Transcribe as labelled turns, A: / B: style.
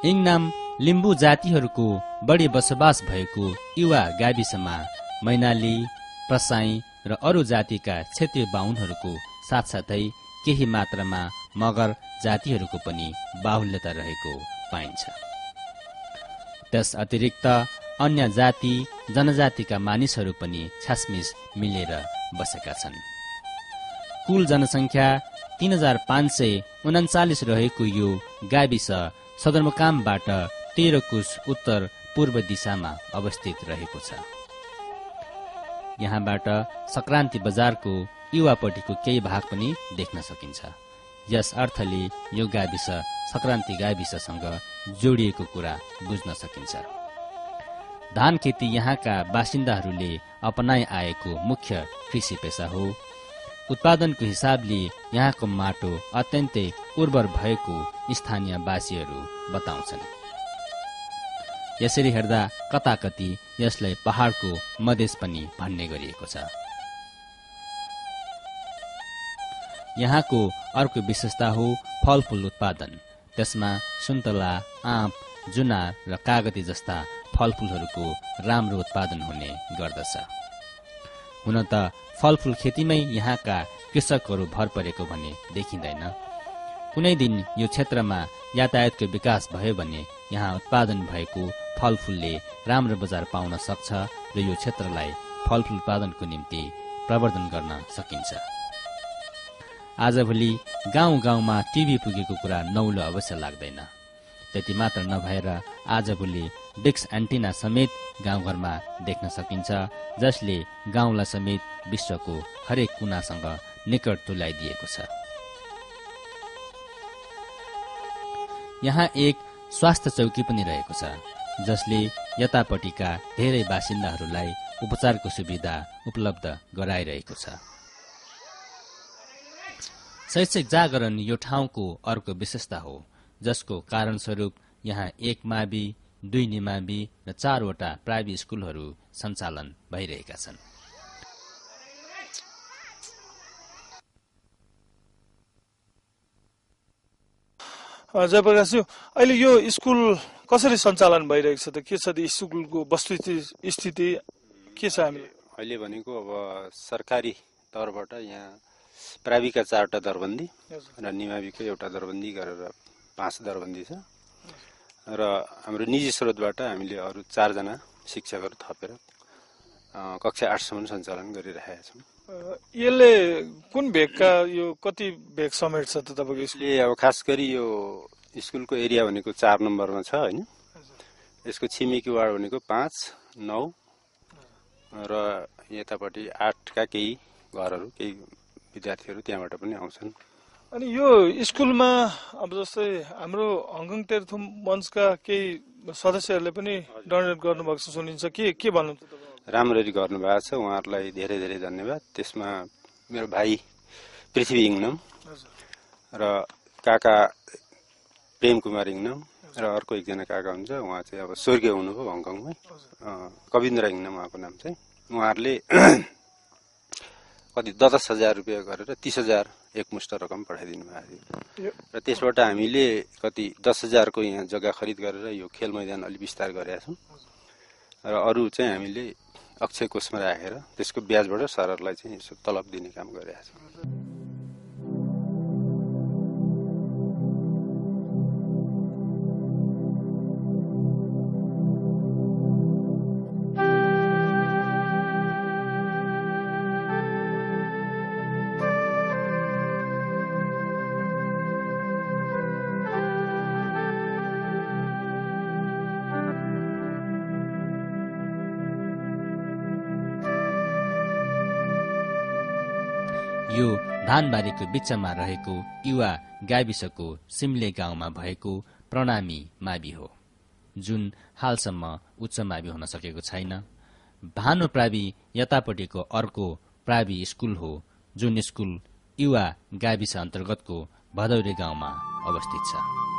A: इङनाम लिम्बू जातिहरूको बढी बसोबास भएको युवा गाविसमा मैनाली, प्रसाई र अरू जातिका क्षेत्रीय बाहुनहरूको साथसाथै केही मात्रामा मगर जातिहरूको पनि बाहुल्यता रहेको पाइन्छ। त्यस अतिरिक्त अन्य जाति जनजातिका मानिसहरू पनि छासमिस मिलेर बसेका छन्। कुल जनसङ्ख्या 3539 रहेको यो गाविस सदरमुकामबाट 13 कोस उत्तर पूर्व दिशामा अवस्थित रहेको छ। यहाँबाट संक्रान्ति बजारको युवापट्टिको केही भाग पनि देख्न सकिन्छ। यस अर्थले यो गाविस संक्रान्ति गाविससँग जोडिएको कुरा बुझ्न सकिन्छ। धान खेती यहाँका बासिन्दाहरूले अपनाइ आएको मुख्य कृषि पेशा हो। उत्पादनको हिसाबले यहाँको माटो अत्यन्तै उर्वर भएको स्थानीयवासीहरू बताउँछन्। यसरी हेर्दा कताकति यसलाई पहाडको मधेस पनि भन्ने गरिएको छ। यहाँको अर्को विशेषता हो फलफूल उत्पादन। त्यसमा सुन्तला, आँप, जुनार र कागती जस्ता फलफूलहरूको राम्रो उत्पादन हुने गर्दछ। हुन त फलफूल खेतीमै यहाँका कृषकहरू भर परेको भने देखिँदैन। कुनै दिन यो क्षेत्रमा यातायातको विकास भयो भने यहाँ उत्पादन भएको फलफूलले राम्रो बजार पाउन सक्छ र यो क्षेत्रलाई फलफूल उत्पादनको निम्ति प्रवर्धन गर्न सकिन्छ। आजभोलि गाउँ गाउँमा टिभी पुगेको कुरा नौलो अवश्य लाग्दैन। त्यति मात्र नभएर आजभोलि डिक्स एन्टिना समेत गाउँघरमा देख्न सकिन्छ, जसले गाउँलाई समेत विश्वको हरेक कुनासँग निकट तुल्याइदिएको छ। यहाँ एक स्वास्थ्य चौकी पनि रहेको छ, जसले यतापट्टिका धेरै बासिन्दाहरूलाई उपचारको सुविधा उपलब्ध गराइरहेको छ। शैक्षिक जागरण यो ठाउँको अर्को विशेषता हो, जसको कारणस्वरूप यहाँ 1 मावि, 2 निमावि र 4 वटा प्राइभेट स्कुलहरू सञ्चालन भइरहेका छन्।
B: जयप्रकाशज्यू, अहिले यो स्कुल कसरी सञ्चालन भइरहेको छ त? के छ स्कुलको वस्तुस्थिति के छ?
C: अहिले भनेको अब सरकारी तौरबाट यहाँ प्राविका 4वटा दरबन्दी र निमाविको एउटा दरबन्दी गरेर 5 दरबन्दी छ र हाम्रो निजी स्रोतबाट हामीले अरू 4 जना शिक्षकहरू थपेर कक्षा 8 सम्म सञ्चालन गरिरहेका छौँ।
B: यसले कुन भेगका यो कति भेग समेट्छ त तपाईको स्कुल?
C: अब खास गरी यो स्कुलको एरिया भनेको 4 नम्बरमा छ हैन। यसको छिमेकी वार्ड भनेको 5, 9 र यतापट्टि 8 का केही घरहरू, केही विद्यार्थीहरू त्यहाँबाट पनि आउँछन्।
B: अनि यो स्कुलमा अब जस्तै हाम्रो हङकङ तेह्रथुम मञ्चका केही सदस्यहरूले पनि डोनेट गर्नुभएको छ सुनिन्छ। के भन्नुहुन्छ तपाईँ?
C: राम्ररी गर्नुभएको छ, उहाँहरूलाई धेरै धेरै धन्यवाद। त्यसमा मेरो भाइ पृथ्वी इङनम र काका प्रेम कुमार इङनम र अर्को एकजना काका हुन्छ, उहाँ चाहिँ अब स्वर्गीय हुनुभयो हङकङमै, कविन्द्र इङनम उहाँको नाम चाहिँ। उहाँहरूले कति 10,000 रुपियाँ गरेर 30,000 एकमुष्ट रकम पठाइदिनु भएको थियो र त्यसबाट हामीले कति 10,000 को यहाँ जग्गा खरिद गरेर यो खेल मैदान अलि विस्तार गरेका छौँ र अरू चाहिँ हामीले अक्षय कोषमा राखेर त्यसको ब्याजबाट सरहरूलाई चाहिँ यसो तलब दिने काम गरेका छौँ।
A: यो धानबारीको बिचमा रहेको युवा गाविसको सिमले गाउँमा भएको प्रणामी मावि हो, जुन हालसम्म उच्च मावि हुन सकेको छैन। भानु प्रावि यतापट्टिको अर्को प्रावि स्कुल हो, जुन स्कुल युवा गाविस अन्तर्गतको भदौरे गाउँमा अवस्थित छ।